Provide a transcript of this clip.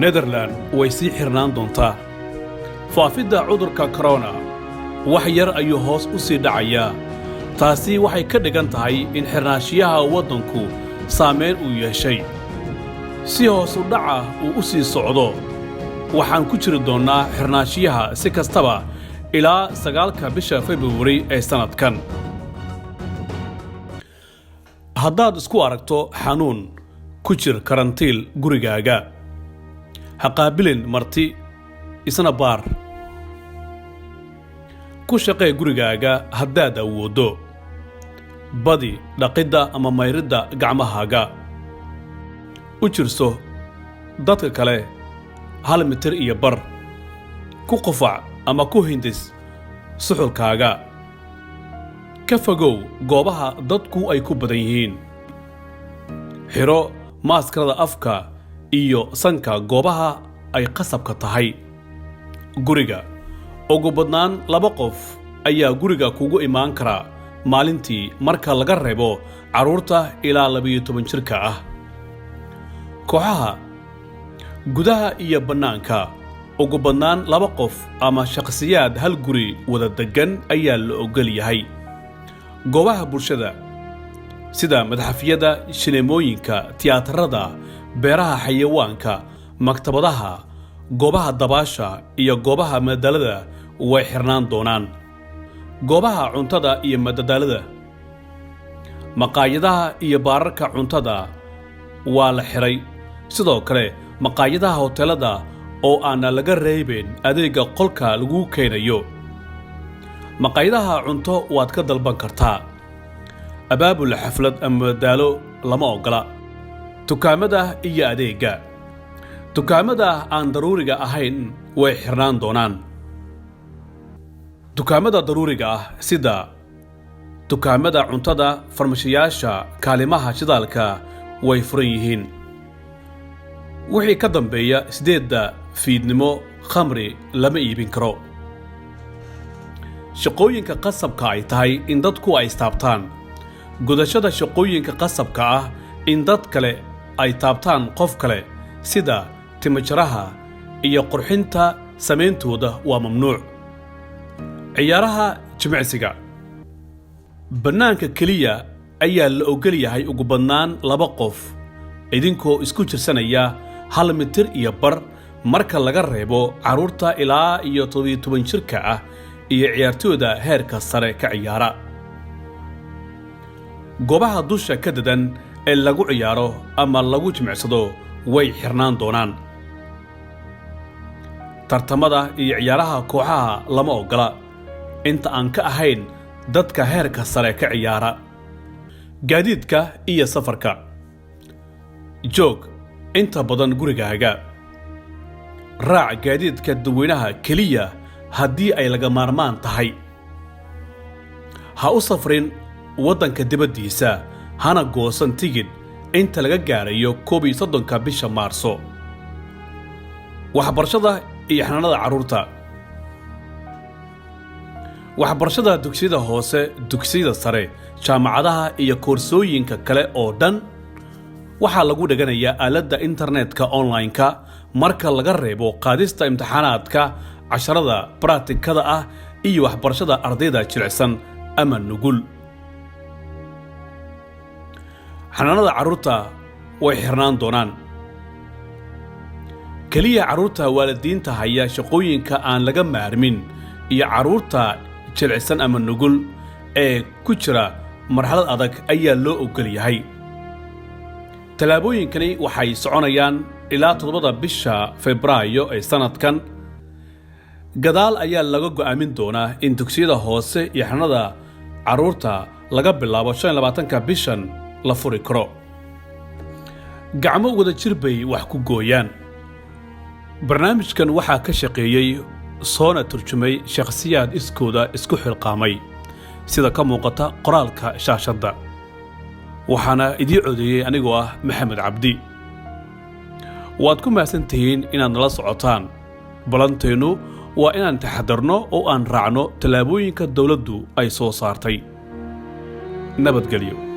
Nederland way sii xirnaan doontaa. Faafidda cudurka korona wax yar ayuu hoos u sii dhacayaa. Taasi waxay ka dhigan tahay in xirnaanshiyaha waddanku saamayn uu yeeshay. Si hoos u dhaca uu u sii socdo, waxaan ku jiri doonnaa xirnaanshiyaha si kastaba ilaa 9-ka bisha Februari ee sannadkan. Haddaad isku aragto xanuun, ku jir karantiil gurigaaga. Ha qaabilin marti, isna baar. Ku shaqee gurigaaga haddaad awooddo. Badi dhaqidda ama mayridda gacmahaaga. U jirso dadka kale 1.5 mitir. Ku qufac ama ku hindis suxulkaaga. Ka fogow goobaha dadku ay ku badan yihiin. Xidho maaskarada afka iyo sanka goobaha ay qasabka tahay. Guriga ugu badnaan laba qof ayaa guriga kugu imaan kara maalintii, marka laga reebo carruurta ilaa 12 jirka ah. Kooxaha gudaha iyo bannaanka, ugu badnaan laba qof ama shakhsiyaad hal guri wada deggan ayaa la oggol yahay. Goobaha bulshada sida madxafyada, shineemooyinka, tiyaatarada, beeraha xayawaanka, maktabadaha, goobaha dabaasha iyo goobaha madadaalada way xirnaan doonaan. Goobaha cuntada iyo madadaalada, maqaayadaha iyo baararka cuntada waa la xiray. Sidoo kale maqaayadaha hoteelada oo aana laga reebeen adeegga qolka lagu keenayo. Maqaayadaha cunto waad ka dalban kartaa. Abaabul xaflad ama madadaalo lama oggola. Dukaamada iyo adeegga, dukaamada aan daruuriga ahayn way xirnaan doonaan. Dukaamada daruuriga ah sida dukaamada cuntada, farmashiyaasha, kaalimaha shidaalka way furan yihiin. Wixii ka dambeeya 8-da fiidnimo khamri lama iibin karo. Shaqooyinka qasabka ay tahay in dadku ay istaabtaan. Gudashada shaqooyinka qasabka ah in dad kale ay taabtaan qof kale, sida timajaraha iyo qurxinta samayntooda, waa mamnuuc. Ciyaaraha jimicsiga bannaanka keliya ayaa la ogol yahay, ugu badnaan laba qof, idinkoo isku jirsanaya 1.5 mitir, marka laga reebo carruurta ilaa iyo 17 jirka ah iyo ciyaartooyda heerka sare ka ciyaara. Goobaha dusha ka dadan ee lagu ciyaaro ama lagu jimicsado way xirnaan doonaan. Tartamada iyo ciyaaraha kooxaha lama oggola, inta aan ka ahayn dadka heerka sare ka ciyaara. Gaadiidka iyo safarka, joog inta badan gurigaaga. Raac gaadiidka dadweynaha keliya haddii ay laga maarmaan tahay. Ha u safrin waddanka dibaddiisa, hana goosan tigidh inta laga gaarayo 31-ka bisha Maarso. Waxbarashada iyo xanaanada carruurta. Waxbarashada dugsiyada hoose, dugsiyada sare, jaamacadaha iyo koorsooyinka kale oo dhan waxaa lagu dhiganayaa aaladda internetka online-ka, marka laga reebo qaadista imtixaanaadka, casharada baraatikada ah iyo waxbarashada ardayda jilicsan ama nugul. Xanaanada carruurta way xirnaan doonaan. Keliya carruurta waalidiinta haya shaqooyinka aan laga maarmin iyo carruurta jilicsan ama nugul ee ku jira marxalad adag ayaa loo oggol yahay. Tallaabooyinkani waxay soconayaan ilaa 7-da bisha Febraayo ee sannadkan. Gadaal ayaa laga go'aamin doonaa in dugsiyada hoose iyo xanaanada carruurta laga bilaabo 25-ka bishan la furi karo. Gacmo wada jir bay wax ku gooyaan. Barnaamijkan waxaa ka shaqeeyey soona turjumay shakhsiyaad iskooda isku xilqaamay, sida ka muuqata qoraalka shaashadda, waxaana idii codeeyey anigoo ah Maxamed Cabdi. Waad ku mahadsan tihiin inaad nala socotaan. Balanteennu waa inaan taxadarno oo aan raacno tallaabooyinka dowladdu ay soo saartay. Nabadgelyo.